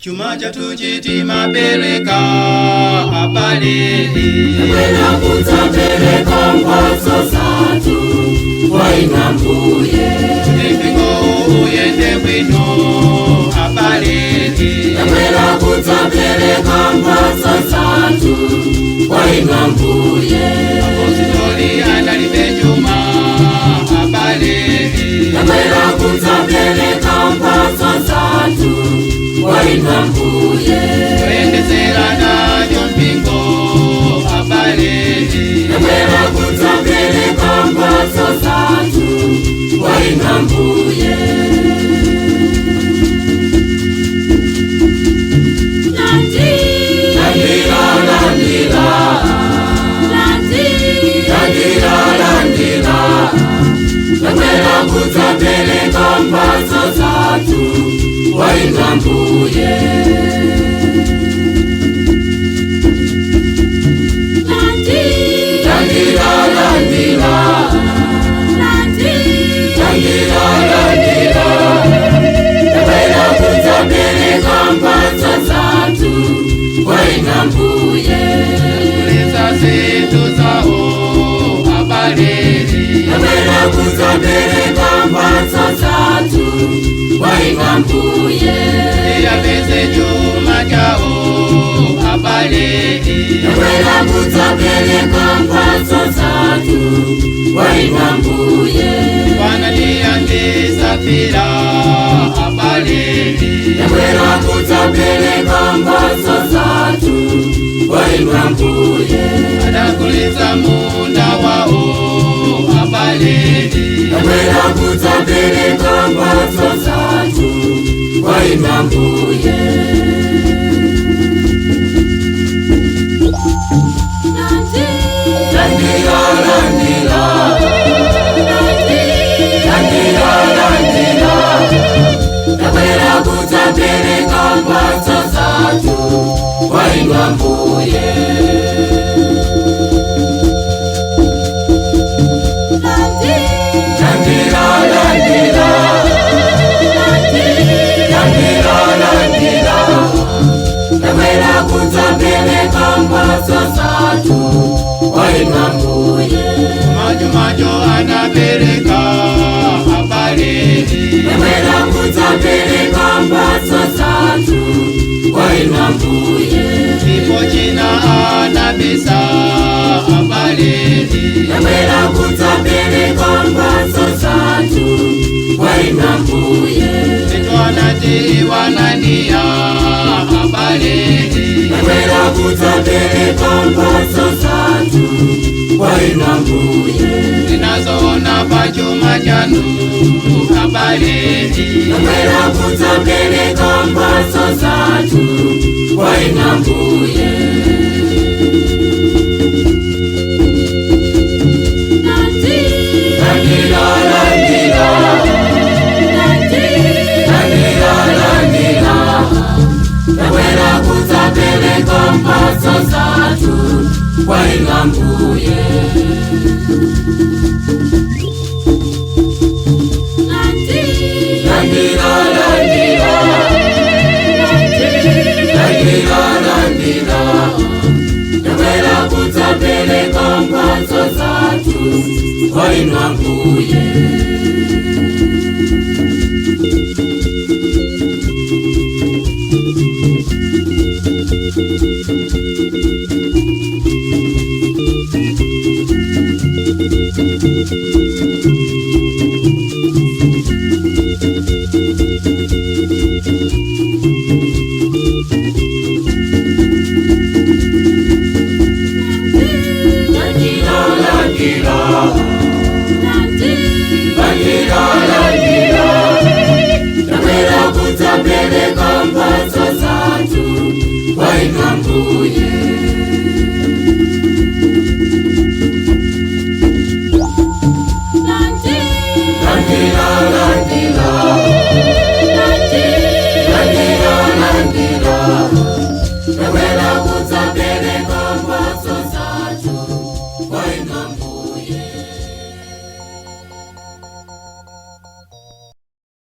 Chuma chathu chitimapereka abale. Tabwera kudzapereka mphatso zathu kwa inu Ambuye. Mpingo uyende bwino abale. Tabwera kudzapereka mphatso zathu kwa inu Ambuye. Apostoli analibe chuma abale. Tabwera kudzapereka mphatso zathu kwa inu Ambuye. Kuyendetsera nacho mpingo abale. Tabwera kudzapereka mphatso zathu kwa inu Ambuye. Landira, landira, landira, landira. Tabwera kudzapereka mphatso zathu kwa inu Ambuye. Landira, landira, landira, landira. Tabwera kudzapereka mphatso zathu kwa inu Ambuye. Kulisa zinthu zawo abale. Tabwera kudzapereka mphatso zathu kwa inu Ambuye. Tiyapeze chuma chawo abale. Tabwera kudzapereka mphatso zathu kwa inu Ambuye. Ananiya ndi Safira abale. Tabwera kudzapereka mphatso zathu kwa inu Ambuye. Adagulitsa munda wawo abale. Tabwera kudzapereka mphatso zathu kwa inu Ambuye. Landira, landira, landira, landira. Tabwera kudzapereka mphatso zathu kwa inu Ambuye. Landira, landira, landira, landira. Tabwera kudzapereka mphatso zathu kwa inu Ambuye. Machumacho anapereka abale. Tabwera kudzapereka mphatso zathu kwa inu Ambuye. Ndipo china anabisa abale. Tabwera kudzapereka mphatso zathu kwa inu Ambuye. Petro anati wananiya abale. Tabwera kudzapereka mphatso zathu kwa inu Ambuye. Tinazoona pachuma chanu abale. Tabwera kudzapereka mphatso zathu kwa inu Ambuye. Landira, landira, landira, landira. Tabwera kudzapereka mphatso zathu kwa inu Ambuye. Landira, landira, landira, landira. Tabwera kudzapereka mphatso zathu kwa inu Ambuye. Landira, landira, landira, landira. Tabwera kudzapereka